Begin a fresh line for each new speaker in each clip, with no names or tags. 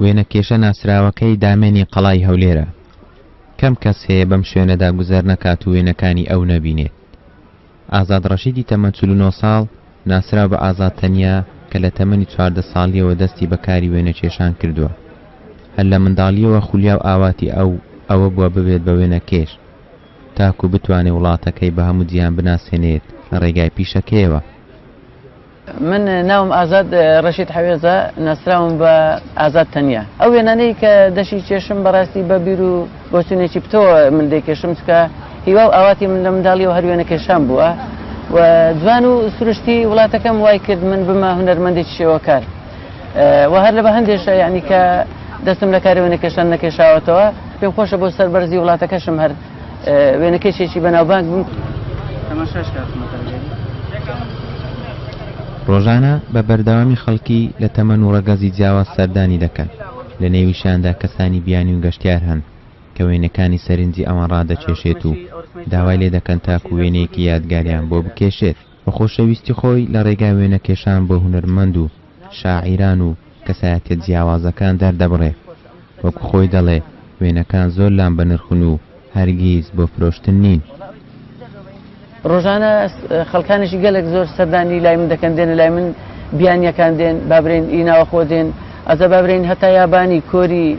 وێنەکێشە ناسراوەکەی دامێنی قەڵای هەولێرە. کەم کەس هەیە بەم شوێنەدا گوزەر نەکات و وێنەکانی ئەو نەبینێت. ئازاد ڕەشیدی تەمەن 49 ساڵ، ناسراو بە ئازاد تەنیا کە لە تەمەنی 14 ساڵییەوە دەستی بە کاری وێنەکێشان کردووە. هەر لە منداڵییەوە خولیا و ئاواتی ئەو ئەوە بووە ببێت بە وێنەکێش تاکو بتوانێت وڵاتەکەی بە هەموو جیهان بناسێنێت لە ڕێگای پیشەکەیەوە.
من ناوم ئازاد ڕەشید حەوێزە، ناسراوم بە ئازاد تەنیا. ئەو وێنانەی کە دەشی کێشم بەڕاستی بە بیر و بۆچوونێکی پتەوە من دەیکێشم، چونکە هیوا و ئاواتی من لە منداڵیەوە هەر وێنەکێشان بووە و جوان و سروشتی وڵاتەکەم وای کرد من بمە هونەرمەندێکی شێوەکار و هەر لە بە هەندێشە یعنی کە دەستم لە کاری وێنەکێشان نەکێشاوەتەوە. پێم خۆشە بۆ سەربەرزی وڵاتەکەشم هەر وێنەکێشێکی بەناوبانگ بم.
ڕۆژانە بە بەردەوامی خەڵکی لە تەمەن و ڕەگەزی جیاواز سەردانی دەکەن، لە نێویشیاندا کەسانی بیانی و گەشتیار هەن کە وێنەکانی سەرنجی ئەوان ڕادەکێشێت و داوای لێ دەکەن تاکو وێنەیەکی یادگاریان بۆ بکێشێت. بە خۆشەویستی خۆی لە ڕێگای وێنەکێشان بۆ هونەرمەند و شاعیران و کەسایەتیە جیاوازەکان دەردەبڕێ، وەکو خۆی دەڵێ وێنەکان زۆر لام بەنرخن و هەرگیز بۆ فرۆشتن نین.
ڕۆژانە خەڵکانێکی گەلێک زۆر سەردانی لای من دەکەن، دێنە لای من، بیانیەکان دێن، بابرێن ئی ناوەخۆ دێن، ئەزە بابرێن هەتا یابانی، کۆری،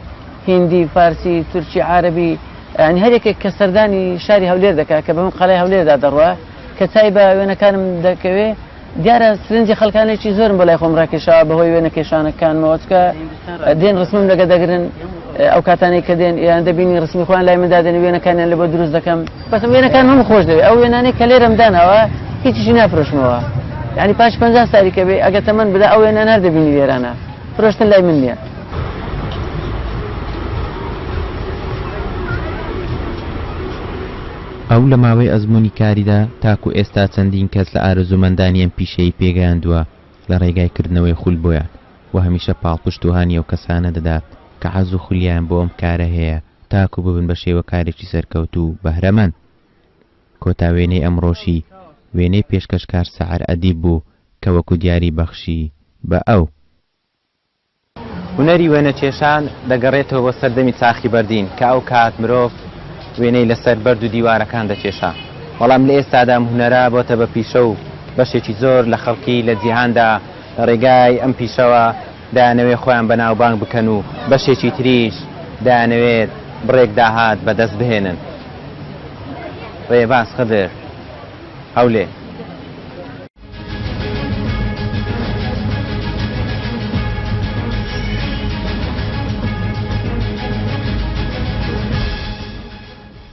هیندی، فارسی، تورکی، عارەبی، یانی هەر یەکێک کە سەردانی شاری هەولێر دەکات کە بەم قەڵای هەولێردا دەڕوا کە چای بە وێنەکانم دەکەوێ دیارە سرنجی خەڵکانێکی زۆرم بۆ لای خۆم ڕاکێشاوە بەهۆی وێنەکێشانەکانمەوە، چونکە دێن ڕسمم لەگە دەگرن، ئەو کاتانەی کە دێن یان دەبینی ڕسمی خۆیان لای من دادێن وێنەکانیان لە بۆ دروست دەکەم، بەسم وێنەکان هەموو خۆش دەوێت، ئەو وێنانەی کە لێرەم داناوە هیچیشی نافرۆشمەوە، یعنی پاش 50 سالی کە بێ ئەگەر تەمەن بدا ئەو وێنانە هەر دەبینی لێرانە، فرۆشتن لای من نییە.
ئەو لە ماوەی ئەزموونی کاریدا تاکو ئێستا چەندین کەس لە ئارەزوومەندانی ئەم پیشەیەی پێگەیاندووە لە ڕێگای کردنەوەی خول بۆیان و هەمیشە پاڵپشت و هانی ئەو کەسانە دەدات کە حەز و خولیایان بۆ ئەم کارە هەیە تاکو ببن بە شێوەکارێکی سەرکەوتوو و بەهرەمەند. کۆتا وێنەی ئەمڕۆشی وێنەی پێشکەشکار سەعەر ئەدیب بوو کە وەکو دیاری بەخشی بە ئەو. هونەری وێنەکێشان دەگەڕێتەوە بۆ سەردەمی چاخی بەردین کە ئەو کات مرۆڤ وێنەی لەسەر بەرد و دیوارەکان دەکێشا، بەڵام لە ئێستادا ئەم هونەرە بۆتە بە پیشە و بەشێکی زۆر لە خەڵکی لە جیهاندا لە ڕێگای ئەم پیشەوە دەیانەوێت خۆیان بەناوبانگ بکەن و بەشێکی تریش دەیانەوێت بڕێک داهات بەدەست بهێنن. ڕێباز خدر، هەولێر.